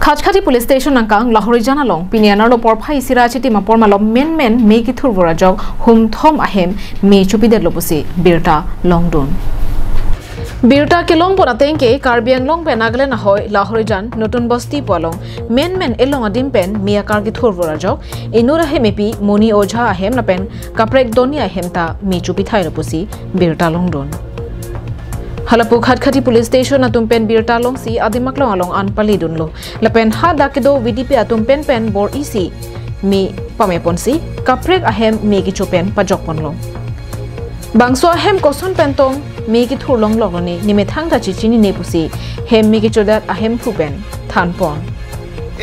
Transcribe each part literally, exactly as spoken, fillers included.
Khatkhati Police Station angkang Lahorijan along pini anerlo porphai isi ra chitim apor malom menmen me kethurvor ajok humthom ahem me chopidetlo pusi birta longdun. Birta kelongpon ateng ke Karbi Anglong pen Nagaland ahoi Lahorijan Notun Bosti pu along menmen elong adim pen me akar kethurvor ajok inut ahem epi Moni Ojha ahem lapen kaprek doni ahem ta me chopithailo pusi birta longdun. Halapu Khatkhati Police Station atum pen birta longsi adim aklong along an palidunlo. Lapen hadak kedo V D P atum pen pen bor-isi me pameponsi kaprek ahem me kecho pen pajokponlo. Bangso ahem koson pen tong me kethur longlok lone nemethang ta chechinine pusi hem me kechodat ahemphu pen thanpon.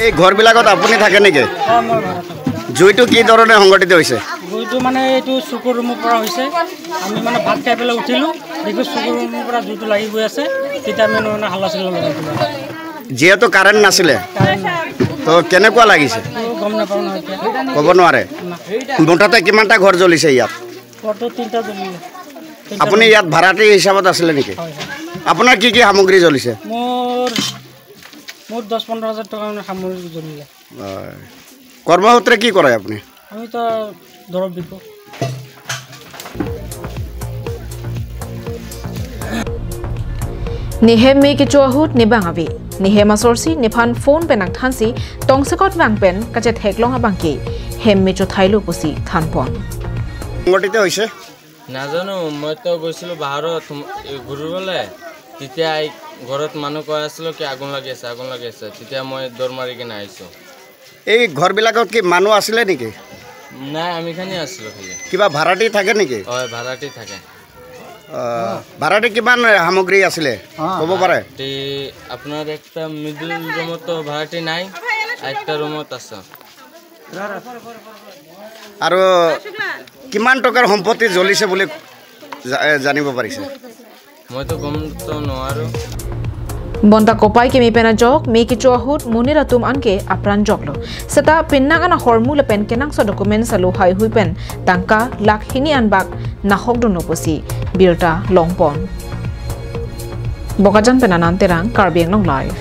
এই ঘৰবিলাকত আপুনি থাকে নেকি? অ, মই ভাড়া থাকোঁ। জুইটো কি ধৰণে সংঘটিত হৈছে? জুইটো মানে এইটো চকুৰ ৰুমৰ পৰা হৈছে। আমি মানে ভাত খাই পেলাই উঠিলোঁ, দেখি চকুৰ ৰুমৰ পৰা জুইটো লাগি গৈ আছে। তেতিয়া আমি মানে হাল্লা চিল্লা লগাই দিলোঁ। যিহেতু কাৰেণ্ট নাছিলে, কাৰেণ্ট নাই। তো কেনেকুৱা লাগিছে? তো গম নাপাওঁ নহয় এতিয়া। ক'ব নোৱাৰে। না। মুঠতে কিমানটা ঘৰ জ্বলিছে ইয়াত? ঘৰটো তিনিটা জ্বলিলে। তিনিটা আপুনি জ্বলিলে। ইয়াত ভাড়াটি হিচাপত আছিলে নেকি? হয়, হয়। আপোনাৰ কি কি সামগ্ৰী জ্বলিছে? মোৰ, মোৰ দহ পোন্ধৰ হাজাৰ টকা মানে সামগ্ৰী জ্বলিলে। হয়। কৰ্মসূত্ৰে কি কৰে আপুনি? আমি তো দৰৱ বিকো। Nehem me kecho ahut nebang ave. Nehem asorsi nephan phone pen nangthansi tongsekot vang pen kachetheklong abang ke hem me chothailo pusi thanpon. সংঘটিত হৈছে? নাজানো, মই তো গৈছিলোঁ বাহাৰত, এই ঘূৰিবলৈ। তেতিয়া এই ঘৰত মানুহ কৈ আছিলোঁ কি আগুন লাগি আছে, আগুন লাগি আছে। তেতিয়া মই দৌৰ মাৰি কিনে আহিছোঁ। এই ঘৰবিলাকত কি মানুহ আছিলে নেকি? নাই, আমি খালি আছিলোঁ খালি। কিবা ভাড়াটি থাকে নেকি? হয়, ভাড়াটি থাকে। আহ, ভাড়াটি কিমান সামগ্ৰী আছিলে? অ। ক'ব পাৰে? ভাড়াটি আপোনাৰ একটা মিডল ৰুমত তো ভাড়াটি নাই, একটা ৰুমত আছে। আৰু কিমান টকাৰ সম্পত্তি জ্বলিছে বুলি জা-, এ, জানিব পাৰিছে? মই তো গম তো নোৱাৰো। Bonta kopai keme pen ajok me kecho ahut monit atum anke apran joklo. Seta penang ana hormu lapen kenangsot documents alo haihui pen tangka lakh hini anbak nahokdunlo pusi birta longpon. Bokajan pen Anand Terang, Karbi Anglong Live.